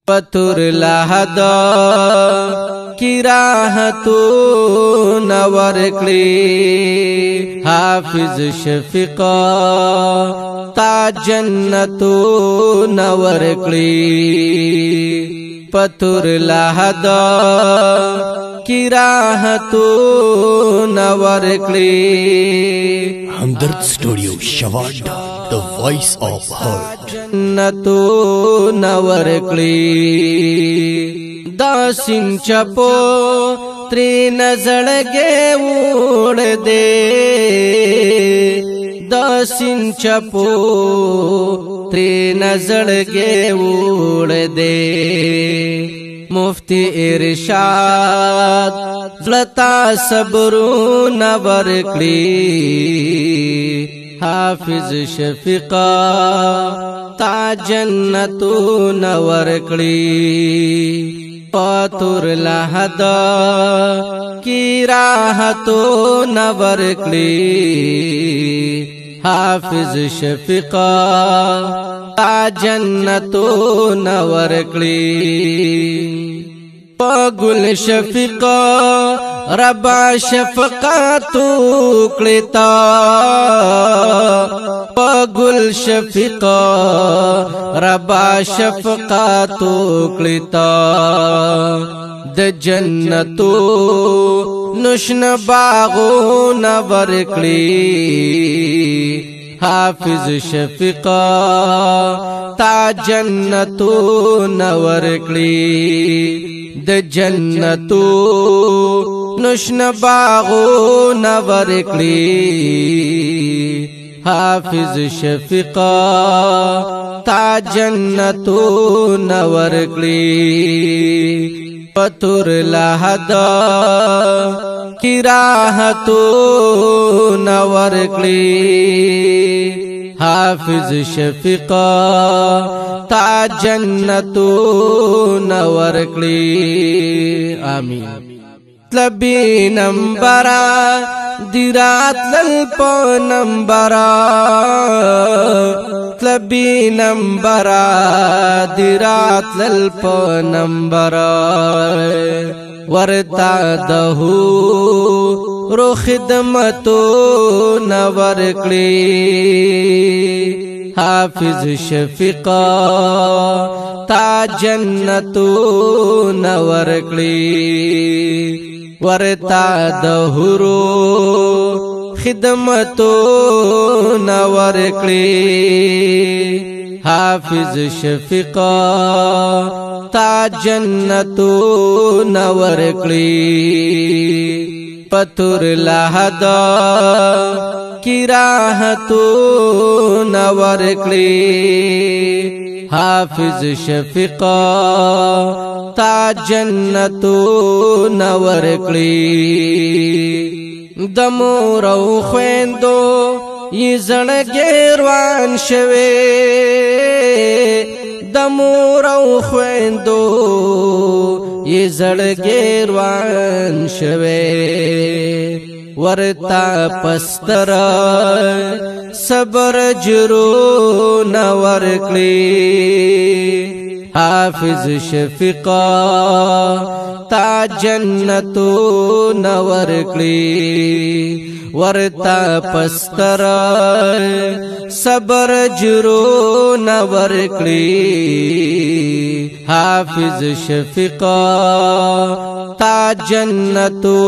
پتور لحد کی راحتو نور کړي، حافظ شفیق تا جنتو نور کړي۔ پتور لحد کی راحتو نور کړي۔ Hamdard studio Shawanda, the voice of heart. جنتو نور کړي۔ دا سین چپو تری نظرګه وړ دے، دا سین چپو تری نظرګه وړ دے۔ مفتی ارشاد زړتا صبرو نور کړي، حافظ شفیقا تا جنتو نور کړي۔ پاتور لحد کی راحتو نور کړي، حافظ شفیقا تا جنتو نور کړي۔ پګل شفیقا رب شفقت کړی تا، پګل شفیقا رب شفقت کړی تا، د جنتو نشن باغو نور کړی، حافظ شفیقا تا جنتو نور کړی۔ د جنتو نشن باغو نور کړی، حافظ شفیقا تا جنتو نور کړی۔ پتور لحد کی راحتو نور کړی، حافظ شفیقا تا جنتو نور کړی۔ آمین۔ طلبی نمبرا دیرات لل په نمبرا، طلبی نمبرا دیرات لل په نمبرا، ورتا دهو رو خدمتو نور کړی، حافظ شفیقا تا جنتو نور کړی۔ ورتا دهورو خدمتو نور کړی، حافظ شفیقا تا جنتو نور کړی۔ پتور لحد کی راحتو نور کړی، حافظ شفیقا تا جنتو نور کړی۔ د مور او خويندو یې زړګی روان شوي، د مور او خويندو یې زړګی روان شوي، ورتا پستر صبر جرو نور کړي، حافظ شفیقا تا جنتو نور کړي۔ ورتا پستر صبر جرو نور کړي، حافظ شفیقا تا جنتو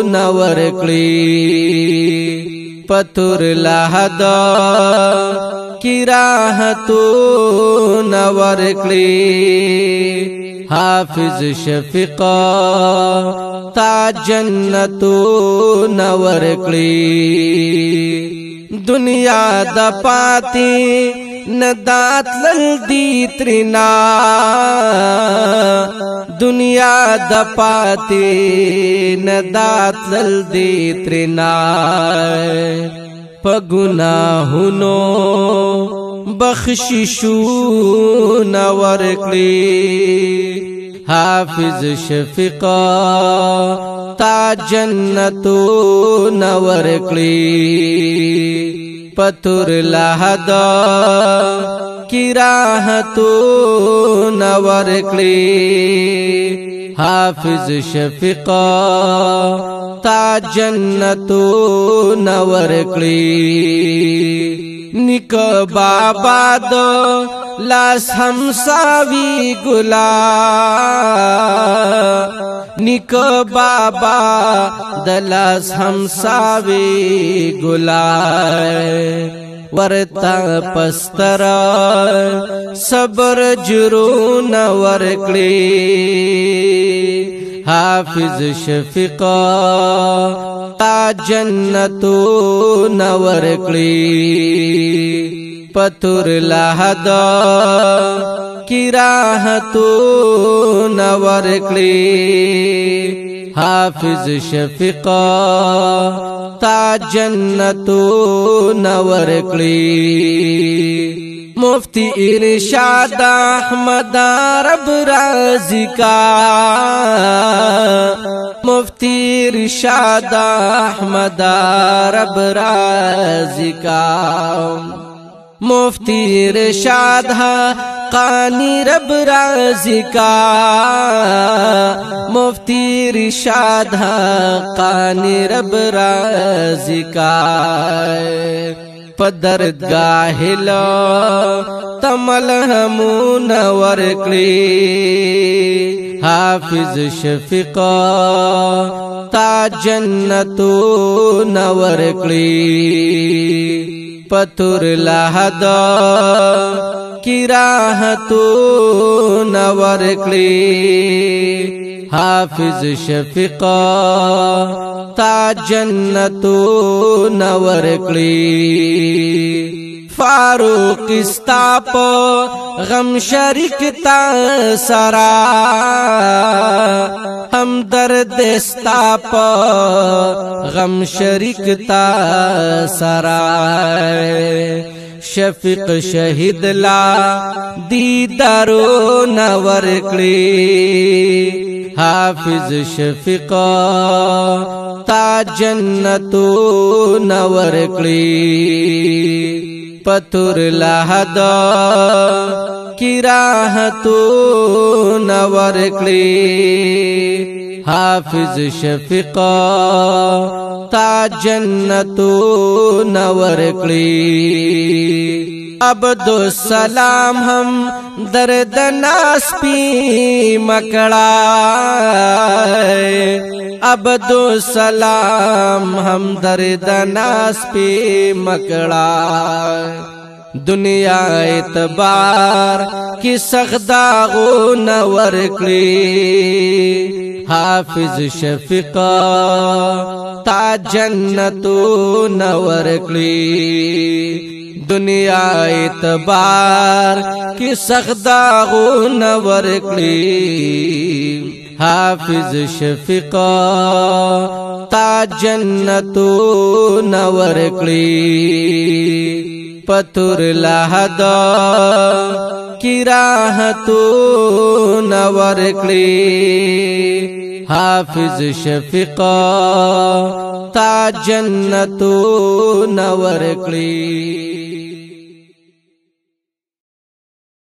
نور کړي۔ پتور لحد کی راحتو نور کړي، حافظ شفیقا تا جنتو نور کړي۔ دنیا د پاتی ندات لل دی ترنا، دنیا د پاتی ندات لل دی ترنا، په ګناهونو بخششو نور کړي، حافظ شفیقا تا جنتو نور کړي۔ پتور لحد کی راحتونه ورکړي. حافظ شفیق تا جنتونه ورکړي. نک بابا د لاس همساوي ګلا، نک بابا د لاس همساوي ګلا، ورتا پستر صبر جرون ورکړي. حافظ شفیق تا جنتونه ورکړي. پتور لحد کی راحتونه ورکړي. حافظ شفیق تا جنتونه ورکړي. مفتی ارشاد احمد رب راضی کا، مفتی ارشاد احمد رب راضی کا، مفتی ارشاد قانی رب راضی کا، مفتی ارشاد قانی رب راضی کا. پدرگاہ لا تمل همون ورکړي. حافظ شفیق تا جنتونه ورکړي. پتور لحد کی راحتونه ورکړي. حافظ شفیق تا جنتونه ورکړي. فاروق ستا په غم شریک تا سرا، هم درد ستا په غم شریک تا سرا. شفیق شهید لا دیدارو نور کړي. حافظ شفیق تا جنتو نور کړي. پتور لحد کی راحتو نور کړي. حافظ شفیق تا جنتو نور کړي. عبد السلام هم درد ناس پی مکڑا، عبد السلام هم درد ناس پی مکڑا. دنیا اعتبار کی سخداغو نور کړي. حافظ شفیق تا جنتو نور کړي. دنیا اعتبار کی سخداغو نور کړي. حافظ شفیق تا جنتو نور کړي. پتور لحد کی راحتو نور کړي. حافظ شفیق تا جنتو نور کړي.